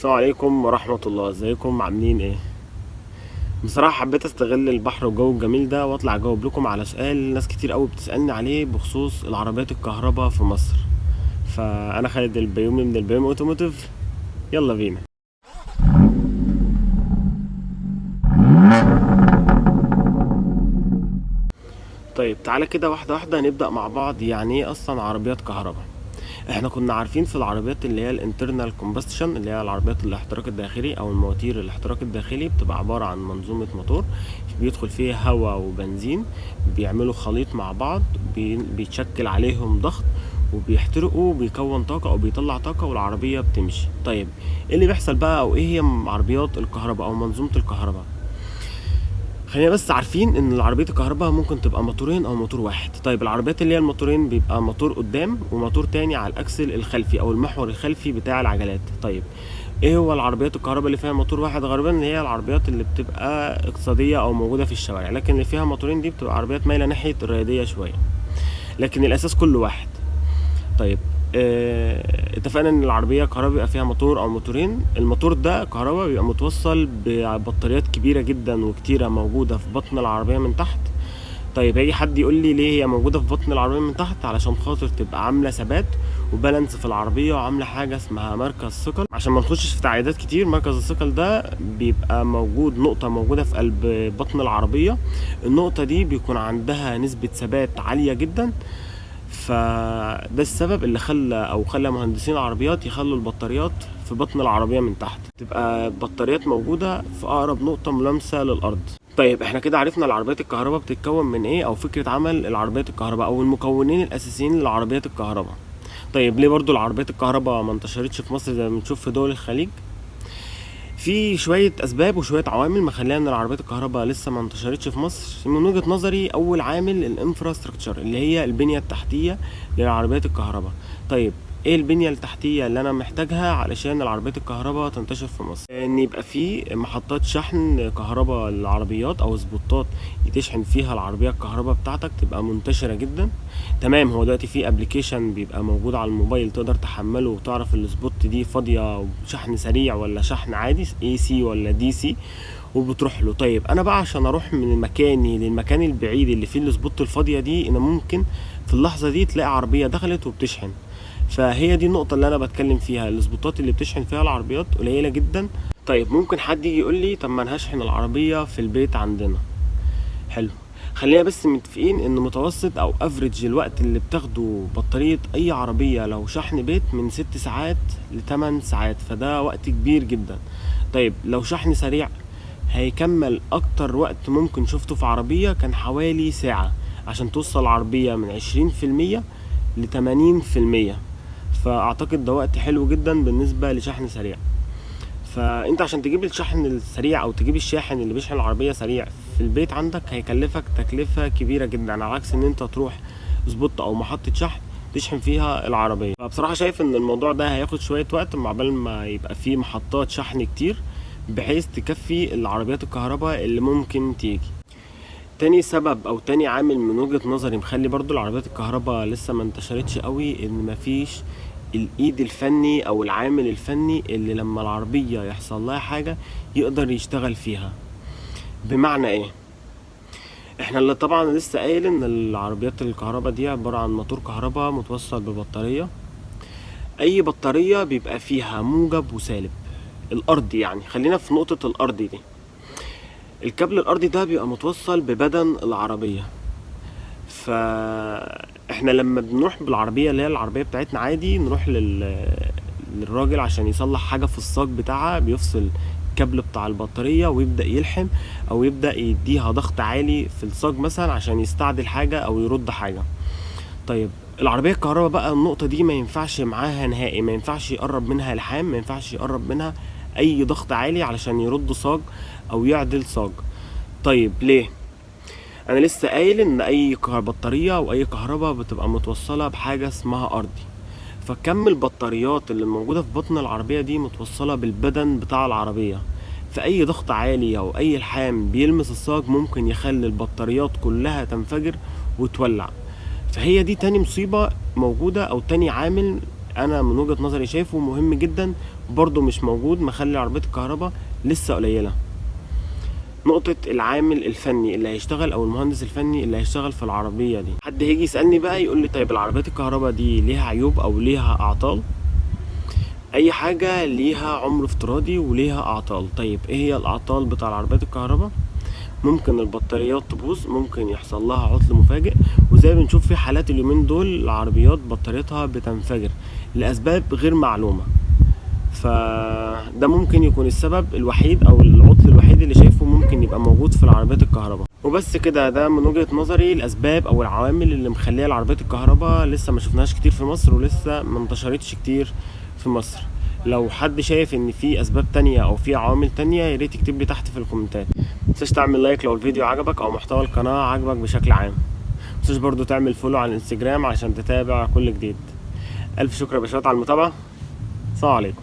السلام عليكم ورحمة الله، ازيكم عاملين ايه؟ بصراحة حبيت استغل البحر والجو الجميل ده واطلع اجاوب لكم على سؤال ناس كتير قوي بتسألني عليه بخصوص العربيات الكهرباء في مصر. فانا خالد البيومي من البيومي اوتوموتيف، يلا بينا. طيب تعالى كده واحدة واحدة نبدأ مع بعض. يعني ايه اصلا عربيات كهرباء؟ احنا كنا عارفين في العربيات اللي هي ال internal combustion، اللي هي العربيات الاحتراق الداخلي او المواتير الاحتراق الداخلي، بتبقى عبارة عن منظومة موتور بيدخل فيها هواء وبنزين، بيعملوا خليط مع بعض، بيتشكل عليهم ضغط وبيحترقوا وبيكون طاقة او بيطلع طاقة والعربية بتمشي. طيب ايه اللي بيحصل بقى، او ايه هي عربيات الكهرباء او منظومة الكهرباء؟ خلينا بس عارفين ان العربية الكهرباء ممكن تبقى موتورين او موتور واحد. طيب العربيات اللي هي الموتورين بيبقى موتور قدام وموتور تاني على الاكسل الخلفي او المحور الخلفي بتاع العجلات. طيب ايه هو العربيات الكهرباء اللي فيها موتور واحد؟ غالبا اللي هي العربيات اللي بتبقى اقتصادية او موجودة في الشوارع، لكن اللي فيها موتورين دي بتبقى عربيات مايلة ناحية الرياضية شوية، لكن الاساس كله واحد. طيب اتفقنا ان العربية كهرباء بيبقى فيها موتور او موتورين. الموتور ده كهرباء بيبقى متوصل ببطاريات كبيرة جدا وكتيرة موجودة في بطن العربية من تحت. طيب هيجي حد يقول لي ليه هي موجودة في بطن العربية من تحت؟ علشان خاطر تبقى عاملة ثبات و balance في العربية، وعاملة حاجة اسمها مركز ثقل. عشان ما نخشش في تعقيدات كتير، مركز الثقل ده بيبقى موجود، نقطة موجودة في قلب بطن العربية. النقطة دي بيكون عندها نسبة ثبات عالية جدا، فده السبب اللي خلى مهندسين العربيات يخلوا البطاريات في بطن العربية من تحت، تبقى البطاريات موجودة في أقرب نقطة ملامسة للأرض. طيب احنا كده عرفنا العربيات الكهرباء بتتكون من ايه، او فكرة عمل العربيات الكهرباء او المكونين الأساسيين للعربيات الكهرباء. طيب ليه برضو العربيات الكهرباء ما انتشرتش في مصر زي ما بنشوف في دول الخليج؟ في شوية أسباب وشوية عوامل مخليها إن العربيات الكهرباء لسه ما انتشرتش في مصر. من وجهة نظري أول عامل ال infrastructure اللي هي البنية التحتية للعربيات الكهرباء. طيب إيه البنية التحتية اللي أنا محتاجها علشان العربيات الكهرباء تنتشر في مصر؟ إن يبقى في محطات شحن كهرباء للعربيات أو سبوتات تشحن فيها العربية الكهرباء بتاعتك تبقى منتشرة جدا. تمام، هو دلوقتي في application بيبقى موجود على الموبايل تقدر تحمله وتعرف ال spot دي فاضية وشحن سريع ولا شحن عادي AC ولا DC، وبتروح له. طيب انا بقى عشان اروح من مكاني للمكان البعيد اللي فيه ال spot الفاضية دي، انا ممكن في اللحظة دي تلاقي عربية دخلت وبتشحن. فهي دي النقطة اللي انا بتكلم فيها، السبوتات اللي بتشحن فيها العربيات قليلة جدا. طيب ممكن حد يجي يقول لي طب ما انا هشحن العربية في البيت عندنا. حلو، خلينا بس متفقين ان متوسط او average الوقت اللي بتاخده بطارية اي عربية لو شحن بيت من 6 ساعات لتمن ساعات، فده وقت كبير جدا. طيب لو شحن سريع هيكمل اكتر وقت ممكن شفته في عربية كان حوالي ساعة عشان توصل العربية من عشرين في المية لتمانين في المية، فاعتقد ده وقت حلو جدا بالنسبة لشحن سريع. فانت عشان تجيب الشحن السريع او تجيب الشاحن اللي بيشحن العربية سريع في البيت عندك هيكلفك تكلفة كبيرة جدا، على عكس ان انت تروح spot او محطة شحن تشحن فيها العربية. فبصراحة شايف ان الموضوع ده هياخد شوية وقت مع بال ما يبقى فيه محطات شحن كتير بحيث تكفي العربيات الكهرباء اللي ممكن تيجي. تاني سبب او تاني عامل من وجهة نظري مخلي برضو العربيات الكهرباء لسه ما انتشرتش قوي، ان مفيش الايد الفني او العامل الفني اللي لما العربية يحصل لها حاجة يقدر يشتغل فيها. بمعنى ايه؟ احنا اللي طبعا لسه قايل ان العربيات الكهرباء دي عبارة عن موتور كهرباء متوصل ببطارية. اي بطارية بيبقى فيها موجب وسالب، الارضي يعني، خلينا في نقطة الارضي دي. الكابل الارضي ده بيبقى متوصل ببدن العربية، فاحنا لما بنروح بالعربية اللي هي العربية بتاعتنا عادي، نروح للراجل عشان يصلح حاجة في الصاج بتاعها، بيفصل الكابل بتاع البطارية ويبدأ يلحم او يبدأ يديها ضغط عالي في الصاج مثلا عشان يستعدل حاجة او يرد حاجة. طيب العربية الكهرباء بقى النقطة دي ما ينفعش معاها نهائي، ما ينفعش يقرب منها لحام، ما ينفعش يقرب منها اي ضغط عالي علشان يرد صاج او يعدل صاج. طيب ليه؟ انا لسه قايل ان اي بطارية او اي كهرباء بتبقى متوصلة بحاجة اسمها ارضي، فكم البطاريات اللي موجودة في بطن العربية دي متوصلة بالبدن بتاع العربية، فأي ضغط عالي أو أي لحام بيلمس الصاج ممكن يخلي البطاريات كلها تنفجر وتولع. فهي دي تاني مصيبة موجودة أو تاني عامل أنا من وجهة نظري شايفه مهم جدا برضو مش موجود، مخلي عربية الكهرباء لسه قليلة. نقطة العامل الفني اللي هيشتغل او المهندس الفني اللي هيشتغل في العربية دي. حد هيجي يسألني بقى يقول لي طيب العربيات الكهرباء دي ليها عيوب او ليها اعطال؟ اي حاجة ليها عمر افتراضي وليها اعطال. طيب ايه هي الاعطال بتاع العربيات الكهرباء؟ ممكن البطاريات تبوظ، ممكن يحصل لها عطل مفاجئ، وزي ما بنشوف في حالات اليومين دول العربيات بطاريتها بتنفجر لاسباب غير معلومة. فده ممكن يكون السبب الوحيد او العطل الوحيد اللي شايفه ممكن يبقى موجود في العربيات الكهرباء. وبس كده، ده من وجهة نظري الاسباب او العوامل اللي مخليه العربيات الكهرباء لسه ما شفناهاش كتير في مصر ولسه ما انتشرتش كتير في مصر. لو حد شايف ان في اسباب تانية او في عوامل تانية يا ريت يكتب لي تحت في الكومنتات. متنساش تعمل like لو الفيديو عجبك او محتوى القناة عجبك بشكل عام. متنساش برضو تعمل follow على الانستجرام عشان تتابع كل جديد. الف شكر يا باشوات على المتابعة. السلام عليكم.